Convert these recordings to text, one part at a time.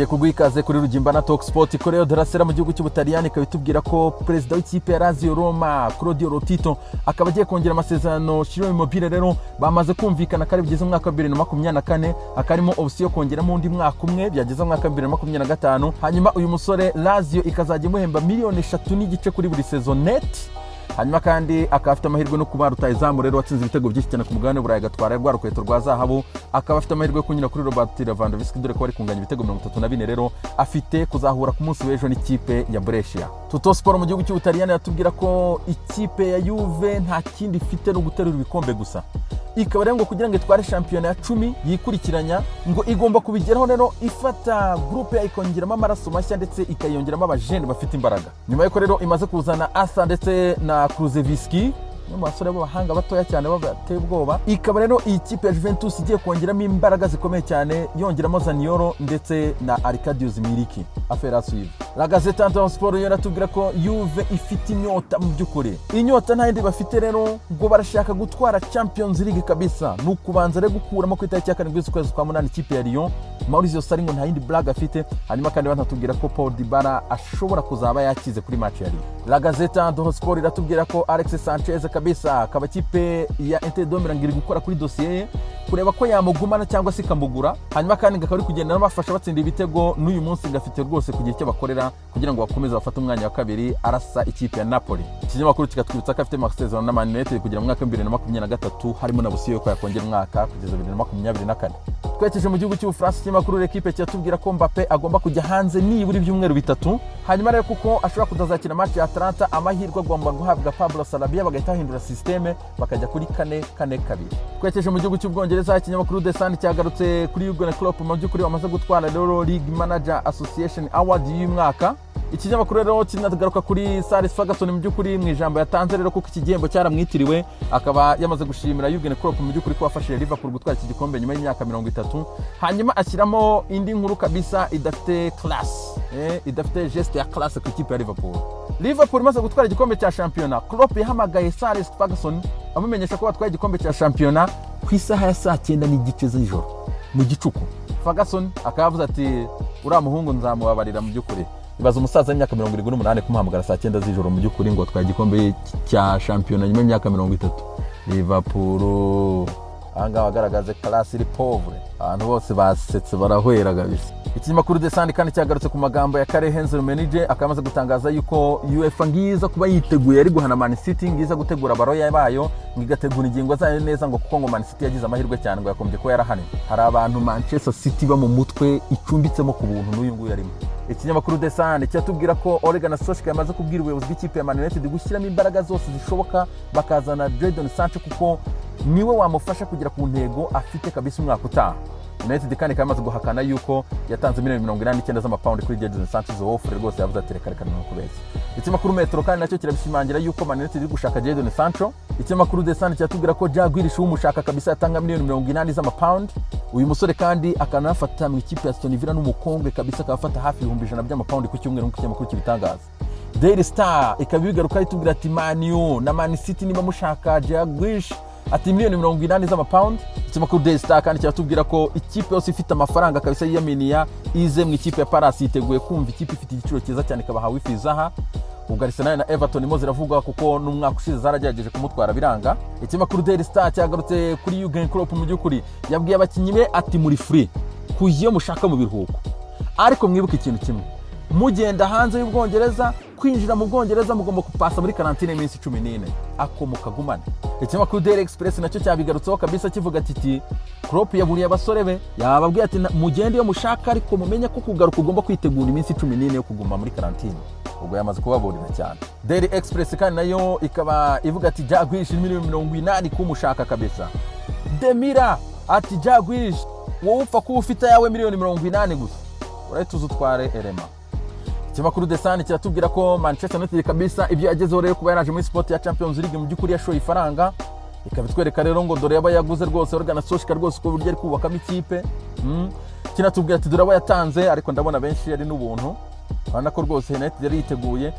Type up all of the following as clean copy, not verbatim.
Nongeye kuguha ikaze kuri Rugimba na Talk Sport. Corriere della Sera mu gihugu cy'Ubutaliyani ikaba itubwira ko perezida w'ikipe ya Lazio Roma, Claudio Lotito, akaba agiye kongera amasezerano Ciro Immobile. Rero bamaze kumvikana ko ari bugeze mu mwaka wa 2024, akarimo option yo kongeramo undi mwaka umwe, byageze mu mwaka wa 2025. Hanyuma uyu musore Lazio ikazajya imuhemba miliyoni 3.5 kuri buri saison net. Hanyuma kandi akaba afite amahirwe no kuba rutahizamu rero watsinze ibitego byinshi cyane ku mugabane w'Uburayi, agatwara rwa rukweto rwa zahabu, akaba afite amahirwe yo kunyura kuri Robert Lewandowski, dore ko bari kunganya ibitego 34. Rero afite kuzahura ku munsi w'ejo n'ikipe ya Brescia. Tuttosport mu gihugu cy'Ubutaliyani yatubwira ko ikipe ya Juve nta kindi ifite no guterura ibikombe gusa. Ikaba rero ngo kugira ngo itware shampiyona ya 10 yikurikiranya, ngo igomba kubigeraho rero ifata groupe yayo ikongeramo amaraso mashya, ndetse ikayongeramo abajene bafite imbaraga, nyuma y'uko rero imaze kuzana Asa ndetse na Kulusevski, umwe mu basore b'abahanga batoya cyane bateye ubwoba. Ikaba rero iyi kipe ya Juventus igiye kongeramo imbaraga zikomeye cyane, yongeramo Zaniolo ndetse na Arkadiusz Milik. Affaire à suivre. La Gazzetta dello Sport yo iratubwira ko Juve ifite inyota. Mu by'ukuri inyota nta yindi bafite rero, ngo barashaka gutwara Champions League kabisa. Ni ukubanza rero gukuramo ku itariki ya 7 z'ukwezi kwa munani ikipe ya Lyon. Maurizio Sarri ngo nta yindi blague afite. Hanyuma kandi banatubwira ko Paul Dybala ashobora kuzaba yakize kuri match ya Lyon. La Gazzetta dello Sport iratubwira ko Alexis Sanchez kabisa akaba ikipe ya Inter de Milan iri gukora kuri dosiye ye, kureba ko yamugumana cyangwa se ikamugura. Hanyuma kandi akaba ari kugenda n'abafasha batsinda ibitego n'uyu munsi, ngafite rwose kugira icyo bakorera kugira ngo bakomeze bafate umwanya wa kabiri arasa ikipe ya Napoli. Ikinyamakuru kikatwibutsa ko afite amasezerano na Man United kugera mu mwaka wa 2023, harimo na option yuko yakongera umwaka kugeza 2024. Twerekeje mu gihugu cy'Ubufaransa, ikinyamakuru L'Equipe kiratubwira ko Mbappe agomba kujya hanze nibura ibyumweru 3. Hanyuma rero kuko ashobora kutazakina match ya Atalanta, amahirwe agomba guhabwa Pablo Sarabia, bagahita bahindura système bakajya kuri 4-4-2. Twerekeje mu gihugu cy'Ubwongereza, ikinyamakuru The Sun cyagarutse kuri Jurgen Klopp, mu by'ukuri wamaze gutwara rero League Manager Association Award y'uyu mwaka. Ikinyamakuru rero kinagaruka kuri Sir Alex Ferguson, mu by'ukuri mu ijambo yatanze rero, kuko iki gihembo cyaramwitiriwe, akaba yamaze gushimira Jurgen Klopp mu by'ukuri ko wafashije Liverpool gutwara iki gikombe nyuma y'imyaka 30. Hanyuma ashyiramo indi nkuru kabisa idafite class, idafite geste ya classe ku ikipe ya Liverpool. Liverpool imaze gutwara igikombe cya shampiyona, Klopp yahamagaye Sir Alex Ferguson amumenyesha ko batwaye igikombe cya shampiyona ku isaha ya saa 9:30 z'ijoro mu gicuku. Ferguson akaba yavuze ati: "Uriya muhungu nzamubabarira." Mu by'ukuri ibaza umusaza w'imyaka 78 kumuhamagara saa 9 z'ijoro, mu by'ukuri ngo atwaye igikombe cya shampiyona nyuma y'imyaka 30. Liverpool ahangaha bagaragaze classe iri pauvre, abantu bose basetse barahwera kabisa. Ikinyamakuru The Sun kandi cyagarutse ku magambo ya Karl-Heinz Rummenigge, akaba amaze gutangaza yuko UEFA ngiza kuba yiteguye ari guhana Man City, ngiza gutegura abaroya bayo, ngo igategura ingingo zayo neza, ngo kuko ngo Man City yagize amahirwe cyane, ngo yakombye kuba yarahaniwe. Hari abantu Manchester City ba mu mutwe icumbitsemo ku buntu, n'uyu nguyu arimo. Ikinyamakuru The Sun kiratubwira ko Ole Gunnar Solskjaer yamaze kubwira ubuyobozi bw'ikipe ya Man United gushyiramo imbaraga zose zishoboka bakazana Jadon Sancho, kuko niwe wamufasha kugera ku ntego afite kabisa umwaka utaha. United kandi ikaba yamaze guhakana yuko yatanze miliyoni 89 z'amapawundi kuri Jadon Sancho. Izo offre rwose yavuze ati: "Reka reka, ni ukubeshya." Ikinyamakuru Metro kandi nacyo kirabishimangira yuko Man United iri gushaka Jadon Sancho. Ikinyamakuru The Sun kiratubwira ko Jack Grealish umushaka kabisa yatanga miliyoni 80 z'amapawundi. Uyu musore kandi akanafata mu ikipe ya Aston Villa n'umukongwe kabisa, akaba afata hafi 100,000 by'amapawundi ku cyumweru, nk'uko ikinyamakuru kibitangaza. Daily Star ikaba ibigaruka itubwira ati: "Man U na Man City niba mushaka Jack Grealish", ati miliyoni 80 z'amapawundi. Ikinyamakuru Daily Star kandi kiratubwira ko ikipe yose ifite amafaranga kabisa yiyaminiya ize mu ikipe ya Palace, yiteguye kumva ikipe ifite igiciro cyiza cyane ikabaha wifi Zaha. Ubwo Arsenal na Everton mo ziravugwa, kuko n'umwaka ushize zaragerageje kumutwara biranga. Ikinyamakuru Daily Star cyagarutse kuri Jurgen Klopp. Mu by'ukuri yabwiye abakinnyi be ati: "Muri free kujya iyo mushaka mu biruhuko, ariko mwibuke ikintu kimwe: mugenda hanze y'Ubwongereza, kwinjira mu Bwongereza mugomba kupasa muri quarantine y'iminsi 14, ako mukagumane." Ikinyamakuru Daily Express nacyo cyabigarutseho kabisa, kivuga kiti: "Klopp yaburiye abasore be, yababwiye ati mugende iyo mushaka, ariko mumenye ko kugaruka ugomba kwitegura iminsi 14 yo kuguma muri quarantine." Ubwo yamaze kubaburira cyane. Daily Express kandi nayo ikaba ivuga ati: "Jack Grealish miliyoni 80 kumushaka kabisa." Demira ati: "Jack Grealish, wowe upfa kuba ufite ayawe miliyoni 80 gusa, urahita uza utware erema." Ikinyamakuru The Sun kiratubwira ko Manchester United kabisa ibyo yagezeho rero, kuba yaraje muri spot ya Champions League, mu by'ukuri yashoye ifaranga. Ikaba itwereka rero ngo dore yaba yaguze rwose Ole Gunnar Solskjaer rwose, uko buryo ari kubakamo ikipe. Kinatubwira ati: "Dore abo yatanze", ariko ndabona benshi ari n'ubuntu. Urabona ko rwose United yari yiteguye.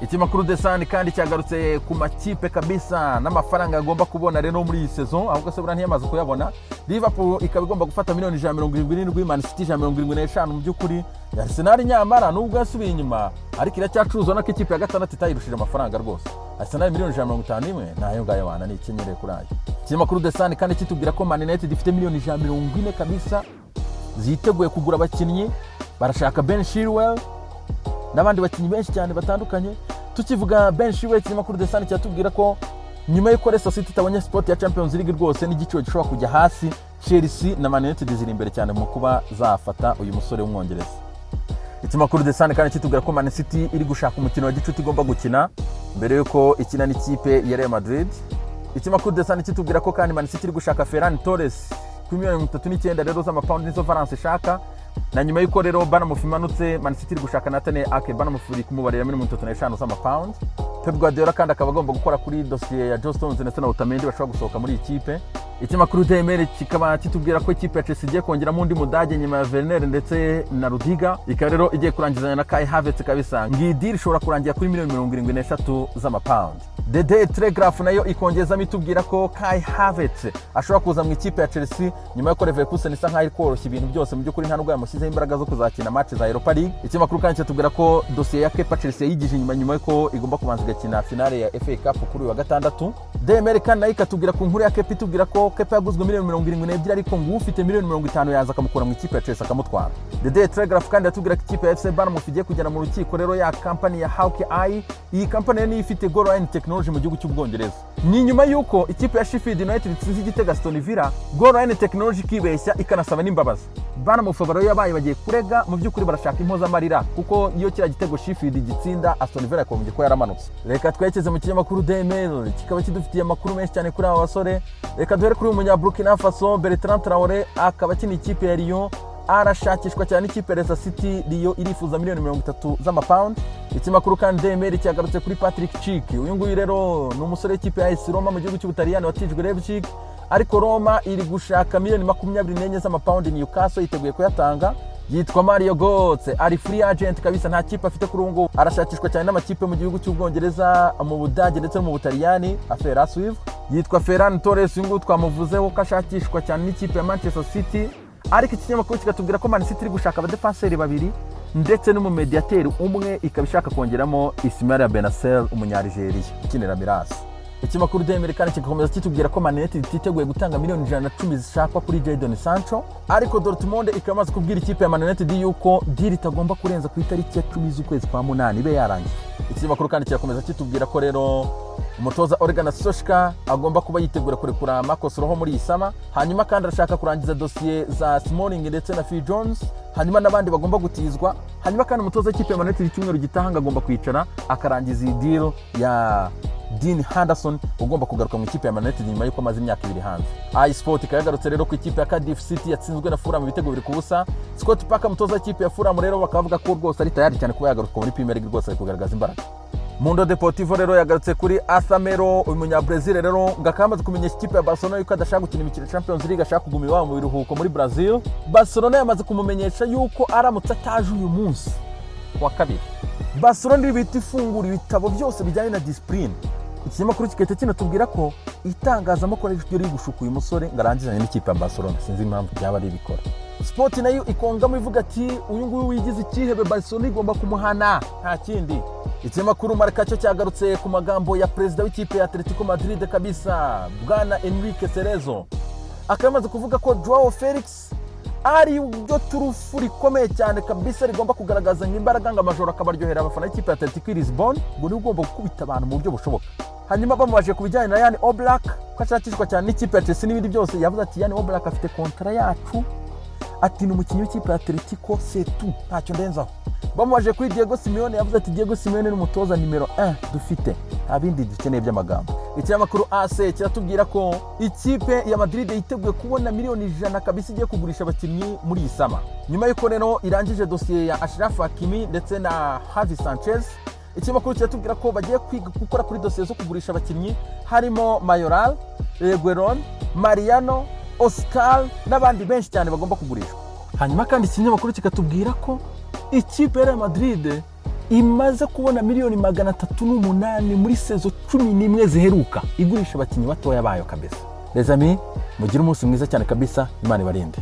Ikinyamakuru The Sun kandi cyagarutse ku makipe kabisa n'amafaranga agomba kubona rero muri iyi saison. Ahubwo se buriya ntiyamaze kuyabona? Liverpool ikaba igomba gufata miliyoni 177, Man City 175. Mu by'ukuri Arsenal nyamara nubwo yasubiye inyuma, ariko iracyacuruza nako ikipe ya gatandatu itayirushije amafaranga rwose. Arsenal miliyoni 151, nayo ngayo wana ni ikenyereye kuri ayo. Ikinyamakuru The Sun kandi kitubwira ko Man United ifite miliyoni 140 kabisa ziteguye kugura abakinnyi. Barashaka Ben Chilwell n'abandi bakinnyi benshi cyane batandukanye. Tukivuga Ben Chilwell, ikinyamakuru The Sun kiratubwira ko nyuma y'uko Leicester City itabonye spot ya Champions League, rwose n'igiciro gishobora kujya hasi. Chelsea na Man United ziri imbere cyane mu kuba zafata uyu musore w'Umwongereza. Ikinyamakuru The Sun kandi kitubwira ko Man City iri gushaka umukino wa gicuti igomba gukina mbere y'uko ikina n'ikipe ya Real Madrid. Ikinyamakuru The Sun kitubwira ko kandi Man City iri gushaka Ferran Torres kuri miliyoni 39 rero z'amapawundi, nizo Valence ishaka. Na nyuma y'uko rero Bournemouth imanutse, Man City iri gushaka Nathan Ake. Bournemouth iri kumubarira miliyoni 35 z'amapawundi. Pep Guardiola kandi akaba agomba gukora kuri dosiye ya John Stones ndetse na Otamendi bashobora gusohoka muri iyi kipe. Ikinyamakuru DMR kikaba kitubwira ko ikipe ya Chelsea igiye kongeramo undi Mudage nyuma ya Werner ndetse na Rudiger, ikaba rero igiye kurangizanya na Kai Havertz kabisa. Ngiyi deal ishobora kurangira kuri miliyoni 73 z'amapawundi. The Daily Telegraph nayo ikongezamo itubwira ko Kai Havertz ashobora kuza mu ikipe ya Chelsea nyuma y'uko Leverkusen isa nkaho iri koroshya ibintu byose. Mu by'ukuri nta nubwo yamushyizeho imbaraga zo kuzakina match za Europa League. Ikinyamakuru kandi kitubwira ko dosiye ya Kepa Chelsea yayigije inyuma nyuma y'uko igomba kubanza igakina finale ya FA Cup kuri uyu wa gatandatu. DMR kandi nayo ikatubwira ku nkuru ya Kepa, itubwira ko Kepa yaguzwe miliyoni 72, ariko ngo ufite miliyoni 50 yaza akamukura mu ikipe ya Chelsea akamutwara. The Daily Telegraph kandi yatubwira ko ikipe ya FC Bournemouth igiye kugera mu rukiko rero ya kampani ya Hawk-Eye. Iyi kampani niyo ifite goal line technology mu gihugu cy'Ubwongereza. Ni nyuma y'uko ikipe ya Sheffield United itsinze igitego Aston Villa, goal line technology ikibeshya ikanasaba n'imbabazi. Bournemouth rero yabaye bagiye kurega. Mu by'ukuri barashaka impozamarira, kuko iyo kiriya gitego Sheffield gitsinda, Aston Villa yakomeje ko yaramanutse. Reka twerekeze mu kinyamakuru Daily, kikaba kidufitiye amakuru menshi cyane kuri aba basore. Reka duhere kuri uyu munya Burkina Faso Bertrand Traore, akaba akina ikipe ya Lyon. Arashakishwa cyane n'ikipe ya Leicester City. Lyon irifuza miliyoni 30 z'amapawundi. Ikinyamakuru kandi DMR cyagarutse kuri Patrick Schick. Uyu nguyu rero ni umusore w'ikipe ya AS Roma mu gihugu cy'Ubutaliyani watijwe Leipzig, ariko Roma iri gushaka miliyoni 24 z'amapawundi. Newcastle yiteguye kuyatanga. Yitwa Mario Götze, ari free agent kabisa, nta kipe afite kuri ubu ngubu. Arashakishwa cyane n'amakipe mu gihugu cy'Ubwongereza, mu Budage ndetse no mu Butaliyani. Affaire à suivre. Yitwa Ferran Torres, uyu nguyu twamuvuzeho ko ashakishwa cyane n'ikipe ya Manchester City, ariko iki kinyamakuru kikatubwira ko Man City iri gushaka abadefanseri babiri ndetse n'umumediateri umwe, ikaba ishaka kongeramo Ismaila Bennacer, Umunyaligeria ukinira Milan. Ikinyamakuru DMR kandi kigakomeza kitubwira ko Man United ititeguye gutanga miliyoni 110 zishakwa kuri Jadon Sancho, ariko Dortmund ikaba imaze kubwira ikipe ya Man United yuko deal itagomba kurenza ku itariki ya 10 z'ukwezi kwa munani ibe yarangiye. Ikinyamakuru kandi kirakomeza kitubwira ko rero umutoza Ole Gunnar Solskjaer agomba kuba yitegura kurekura Marcos Rojo muri iyi summer. Hanyuma kandi arashaka kurangiza dosiye za Smalling ndetse na Phil Jones, hanyuma n'abandi bagomba gutizwa. Hanyuma kandi umutoza w'ikipe ya Man United icyumweru gitaha ngo agomba kwicara akarangiza iyi deal ya Dean Henderson ugomba kugaruka mu ikipe ya Man United nyuma y'uko amaze imyaka 2 hanze. iSport ikaba yagarutse rero ku ikipe ya Cardiff City yatsinzwe na Fulham ibitego 2-0. Scott Parker, umutoza w'ikipe ya Fulham rero, bakaba bavuga ko rwose ari tayari cyane kuba yagaruka muri Premier League, rwose ari kugaragaza imbaraga. Mundo Deportivo rero yagarutse kuri Arthur Melo, uyu munyabrazil rero ngo akaba amaze kumenyesha ikipe ya Barcelona yuko adashaka gukina imikino ya Champions League, ashaka kuguma iwabo mu biruhuko muri Brazil. Barcelona yamaze kumumenyesha yuko aramutse ataje uyu munsi wa kabiri, Barcelona iri buhite ifungura ibitabo byose bijyanye na discipline. Ikinyamakuru kigahita kinatubwira ko itangazamakuru ari ryo riri gushuka uyu musore ngo arangizanye n'ikipe ya Barcelona. Sinzi impamvu byaba ari ibikora. Sport nayo ikongamo ivuga ati: "Uyu nguyu wigize ikihebe, Barcelona igomba kumuhana, nta kindi." Ikinyamakuru Marca cyo cyagarutse ku magambo ya perezida w'ikipe ya Atletico Madrid kabisa, bwana Enrique Cerezo, akaba yamaze kuvuga ko Joao Felix ari ryo turufu rikomeye cyane kabisa rigomba kugaragaza imbaraga, ngo amajoro akabaryohera abafana b'ikipe ya Atletico i Lisbon, ngo niwe ugomba gukubita abantu mu buryo bushoboka. Hanyuma bamubaje ku bijyanye na Jan Oblak, ko ashakishwa cyane n'ikipe ya Chelsea n'ibindi byose, yavuze ati: "Jan Oblak afite kontara yacu," ati: "Ni umukinnyi w'ikipe ya Atletico, c'est tout, ntacyo ndenzaho." Bamubaje kuri Diego Simeone, yavuze ati: "Diego Simeone ni umutoza nimero 1 dufite, nta bindi dukeneye by'amagambo." Ikinyamakuru AC kiratubwira ko ikipe ya Madrid yiteguye kubona miliyoni 100 kabisa, igiye kugurisha abakinnyi muri iyi summer, nyuma y'uko rero irangije dosiye ya Achraf Hakimi ndetse na Javi Sanchez. Ikinyamakuru kiratubwira ko bagiye kwiga gukora kuri dosiye zo kugurisha abakinnyi harimo Mayoral, Reguilon, Mariano, Oscar n'abandi benshi cyane bagomba kugurishwa. Hanyuma kandi ikinyamakuru kikatubwira ko ikipe ya Real Madrid Imaze kubona miliyoni 308 muri saison 11 ziheruka, igurisha abakinnyi batoya bayo kabisa. Les amis, mugire umunsi mwiza cyane kabisa, Imana ibarinde.